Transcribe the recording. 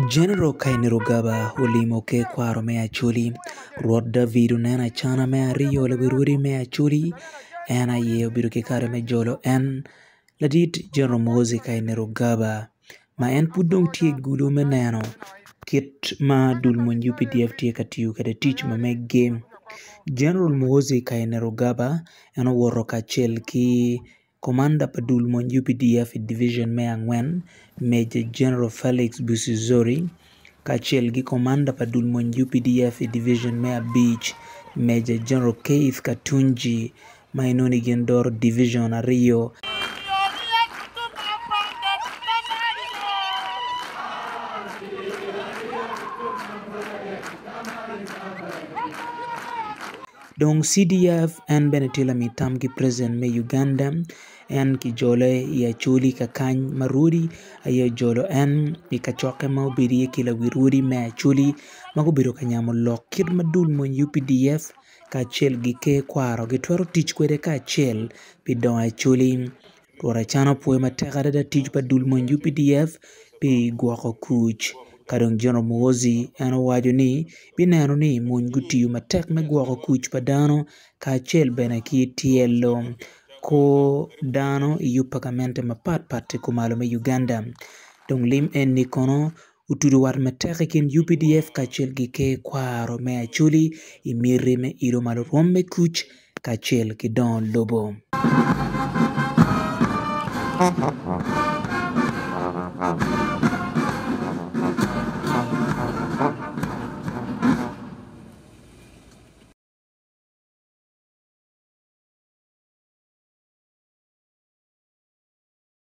General Kainerugaba olimo ker kwaro me Acholi Rwot David oneno acana me aryo lawi rwodi me Acholi en aye obedo ki kare me jolo en ladit General Muhoozi Kainerugaba ma en pud dong tye i gudo me neno kit ma dul mony UPDF tye ka tiyo kwede tic ma meggi. General Muhoozi Kainerugaba en owoto kacel ki Komanda pa dul mony UPDF i division me angwen Major General Felix Busizoori kacel ki komanda pa dul mony UPDF i division me abic Major General Keith Katungi ma inongo ni gin doro division aryo. Dong CDF en bene tye lami tam ki president me Uganda en kijole i Acholi kakany ma rwodi aye ojolo en i kacokke ma obedo iye ki lawi rwodi me Acholi ma gubedo ka nyamo lok kit ma dul mony UPDF kacel ki ker kwaro gitwero tic kwede kacel pi dongo Acholi. Rwot Acana opwoyo matek adada tic pa dul mony UPDF pi gwoko kuc. Ka dong General Muhoozi en owaco ni bineno ni mony gutiyo matek me gwoko kuc pa dano kacel bene ki tyelo kor dano i yub pa gamente mapatpat i kumalo me Uganda. Dong lim eni kono otudo wat matek i kin UPDF kacel ki ker kwaro me Acholi i miti me ilo malo rwom me kuc kacel ki dongo lobo.